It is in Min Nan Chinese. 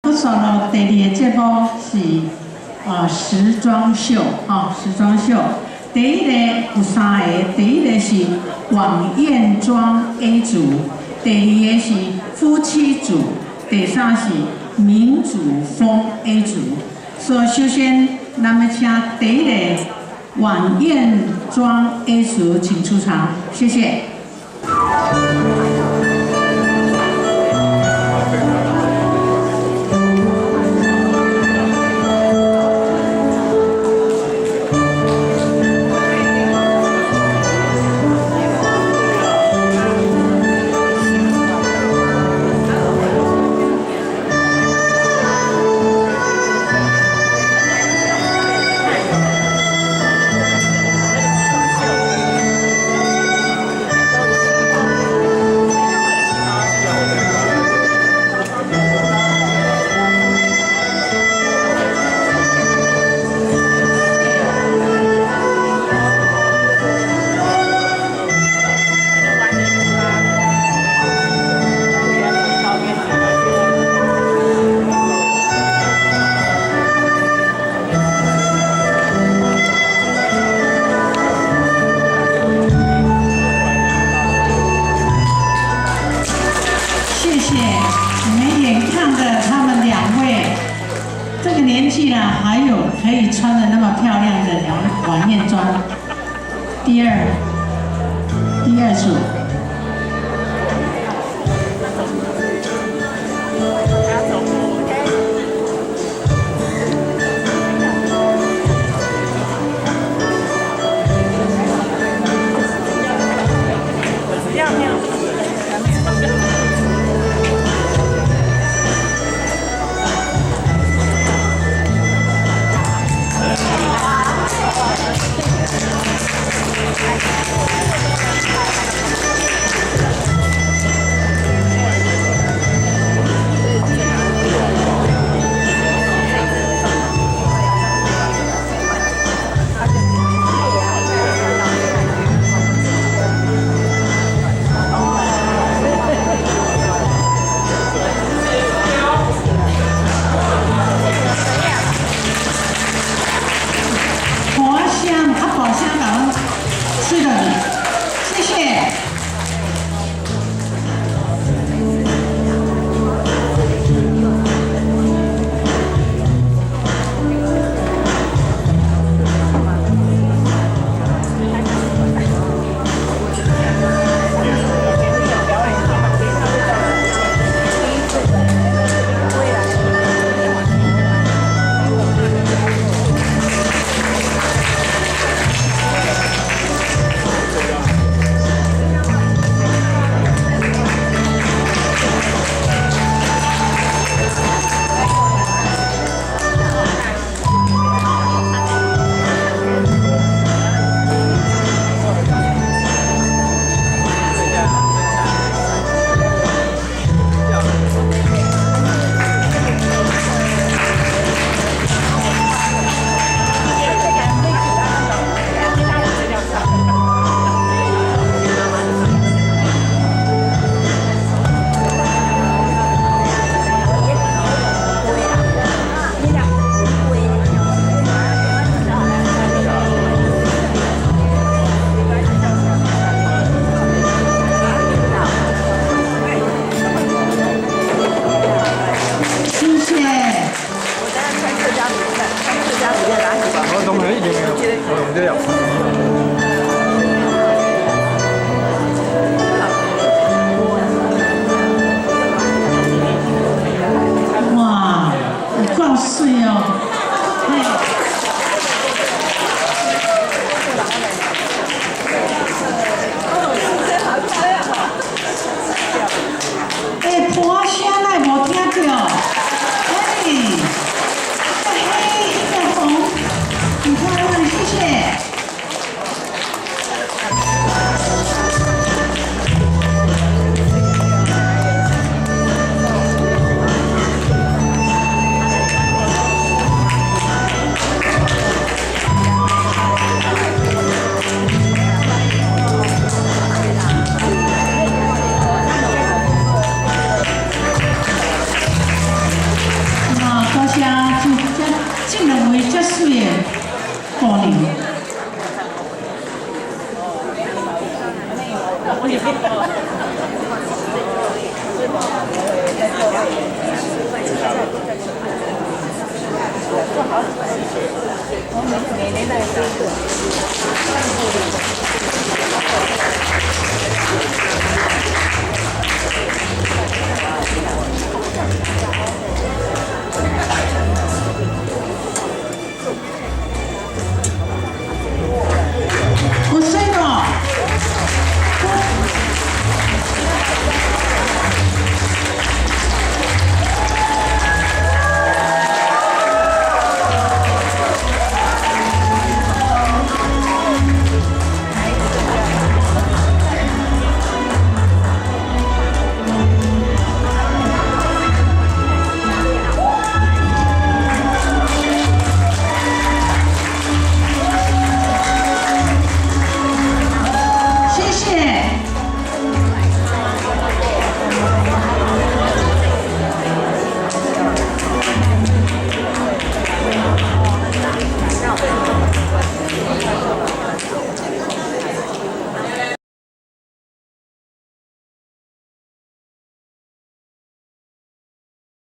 煞落第二个節目是時裝秀，吼，時裝秀。第一个有三個，第一个是晚宴裝 A 組，第二个是夫妻組，第三是民族風 A 組。所以首先，咱欲請第一个晚宴裝 A 組，請出場，謝謝。謝謝你們眼看著他們兩位這個年紀了，還有可以穿得那麼漂亮的兩晚宴裝。第二組。我每年都係飛。